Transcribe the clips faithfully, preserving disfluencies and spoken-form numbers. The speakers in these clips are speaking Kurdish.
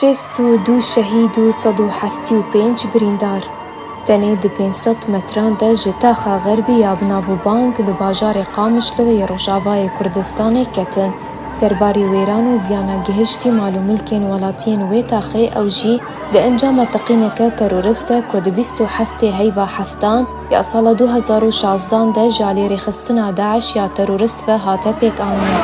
Şêst û du şehîd û sed û heftê û pênc birîndar. Tenê di pênc sed metran de ji taxa xerbî ya bi nav û bang li bajarê Qamişlo yê Rojavayê Kurdistanê ketin. Serbarî wêran û ziyana gihiştî mal û milkên welatiyên wê taxê ew jî di encama teqîneke terorist de ku di bîst û heftê heyva heftan ya sala du hezar û şazdan de ji alî rêxistina DAIŞ ya terorist ve hate pêkanîn.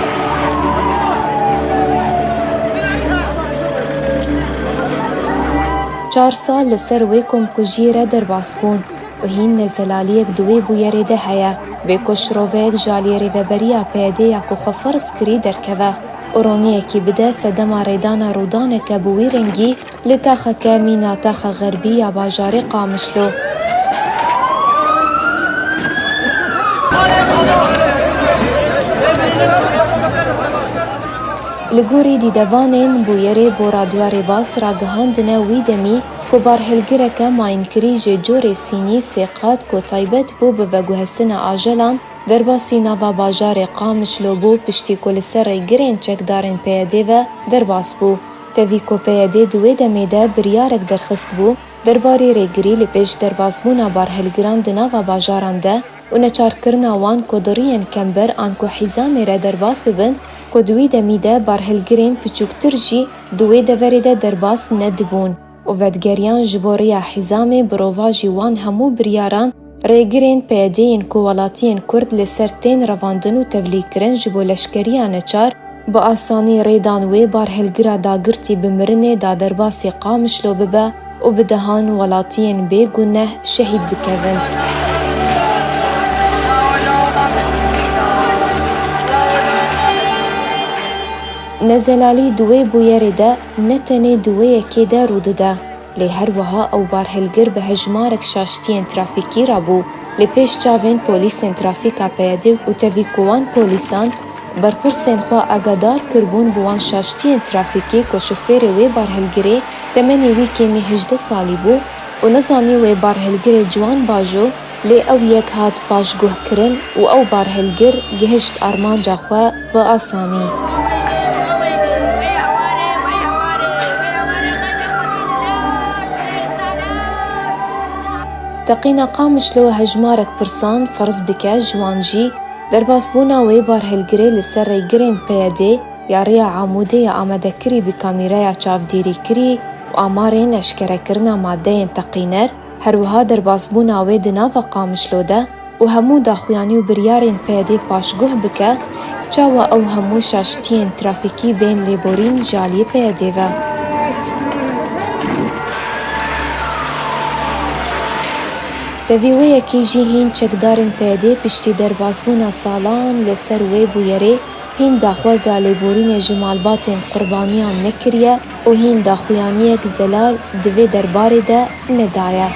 Çar sal li ser wê komkujiyê re derbas bûn û hîn nezelaliyek di wê bûyerê de heye. Bê ku şiroveyek ji alî rêveberiya P Y D ya ku xwe ferz kirî derkeve û roniyekî bide sedema rêdana rûdaneke bi wî rengî li taxeke mîna taxa xerbî ya bajarê Qamişlo. Li gorî dîdevanên bûyerê bora dua rêbaz ragihandine wî demî ku barhilgireke mayînkirî ji corê sînî sê qat ku taybet bû bi veguhestina ajelan, derbasî nava bajarê Qamişlo bû, piştî ku li ser rêgirên çekdarên P Y D ve derbas bû. Tevî ku P Y D di wê demê de biryarek derxist bû derbarê rêgirî li pêş derbasbûna barhilgiran di nava bajaran de û neçarkirina wan ku di riyên kember an ku hîzamê re derbas bibin, ku di wî demî de barhilgirên piçûktir jî di wê deverê de derbas nedibûn. Û vedigeriyan ji bo riya hîzamê bi rovajî wan hemû biryaran, rêgirên P Y D yên ku welatiyên Kurd li ser tên revandin û tevlîkirin ji bo leşkeriya neçar, bi asanî rê dan wê barhilgira dagirtî bi mirinê da derbasî Qamişlo bibe û bi dehan welatiyên bêguneh şehîd bikevin. Nezelalî di wê bûyerê de ne tenê di wê yekê de rû dide, lê her wiha ew barhilgir bi hejmarek şaştiyên trafîkî rabû li pêş çavên polîsên trafîka P Y D û tevî ku wan polîsan berpirsên xwe agadar kiribûn bi wan şaştiyên trafîkî ku şofêrê wê barhilgirê temenê wî kêmî hejdeh salî bû û nizanî wê barhilgirê ciwan bajo, lê ew yek hat paşguhkirin û ew barhilgir gihişt armanca xwe bi asanî. Teqîna Qamişlo hejmarek pirsan ferz dike, ji wan jî derbasbûna wê barhilgirê li ser rêgirên P Y D ya Riya Amûdê ya amadekirî bi kamîreya çavdêrîkirî û amarên eşkerekirina madeyên teqîner, her wiha derbasbûna wê di nava Qamişlo de û hemû daxuyanî û biryarên P Y D paşguh bike, çawa ew hemû şaştiyên trafîkî bên lêborîn ji aliyê P Y D ve. Tevî wê yekê jî hîn çekdarên P Y D piştî derbasbûna salan li ser wê bûyerê hîn daxwaza lêborînê ji malbatên qurbaniyan nekiriye û hîn daxuyaniyek zelal di vê derbarê de nedaye.